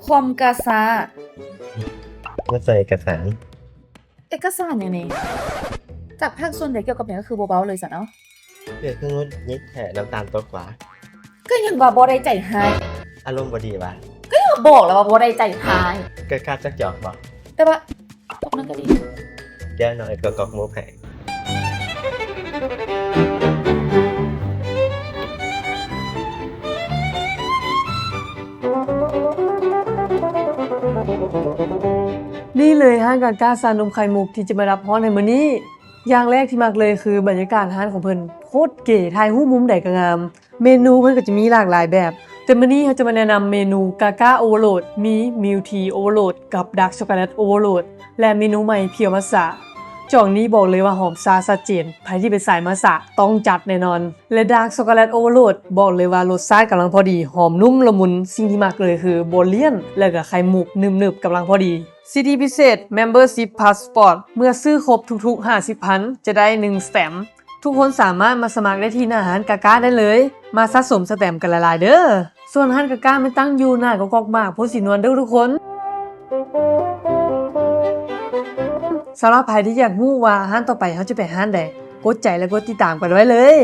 ຄອມກະຊ້າ ມາໃສ່ເອກະສານ ເອກະສານຫຍັງນີ້? ຈາກພາກສ່ວນໃດກ່ຽວກັບຫຍັງກໍຄືບໍ່ເວົ້າເລີຍຊັ້ນເອົາ. ເປັນຫຍັງຄືຫງຸດຫງິດແທ້ ນ້ຳຕານຕົກຫວາ? ກໍຍັງວ່າບໍ່ໄດ້ໃຈຮ້າຍ. ອາລົມບໍ່ດີຫວາ? ກໍຍັງວ່າບອກແລ້ວວ່າບໍ່ໄດ້ໃຈຮ້າຍ. ກໍກະຈັກຈອກບໍ່? ແຕ່ວ່າ ຕົກນັ້ນກໍດີ. ດຽວນ້ອງເອກກໍກອກໝູບໃຫ້. ນີ້ເລີຍຮ້ານກາກາຊານົມໄຂ່ມຸກທີ່ຈະມາດັບຮ້ອນໃນມື້ນີ້. ຢ່າງແລກທີ່ມັກເລີຍຄືບັນຍາກາດຮ້ານຂອງເພິ່ນໂຄດເກ ຖ່າຍຮູບມຸມໃດກໍງາມ. ເມນູເພິ່ນກໍຈະມີຫຼາກຫຼາຍແບບ ແຕ່ມື້ນີ້ເຮົາຈະມາແນະນຳເມນູກາກາໂອເວີໂຫຼດ ມີມິລທີໂອເວີໂຫຼດກັບດາກຊັອກໂກແລັດໂອເວີໂຫຼດ ແລະ ເມນູໃໝ່ພຽວມັດສະ. ສອງນີ້ບອກເລີຍວ່າຫອມຊາຊັດເຈນ ໃຜທີ່ເປັນສາຍມັດສະຕ້ອງຈັດແນ່ນອນ ແລະ ດາກຊັອກໂກແລັດໂອເວີໂຫຼດ ບອກເລີຍວ່າລົດຊາດກຳລັງພໍດີ ຫອມນຸ້ມລະມຸນ. ສິ່ງທີ່ມັກເລີຍຄືບໍ່ລ້ຽນ ແລະ ກໍໄຂ່ມຸກໜຶບໆກຳລັງພໍດີ. ສິດທິພິເສດ Membership Passport ເມື່ອຊື້ຄົບທຸກໆຫ້າສິບພັນ ຈະໄດ້ໜຶ່ງສະແຕັມ. ທຸກຄົນສາມາດມາສະໝັກໄດ້ທີ່ໜ້າຮ້ານກາກາໄດ້ເລີຍ. ມາສະສົມສະແຕັມກັນຫຼາຍໆເດີ້. ສ່ວນຮ້ານກາກາແມ່ນຕັ້ງຢູ່ໜ້າກໍກອກໝາກໂພນສີນວນເດີ້ທຸກຄົນ. ສຳລັບໃຜທີ່ຢາກຮູ້ວ່າຮ້ານຕໍ່ໄປເຮົາຈະໄປຮ້ານໃດ, ກົດໃຈ ແລະ ກົດຕິດຕາມກັນໄວ້ເລີຍ.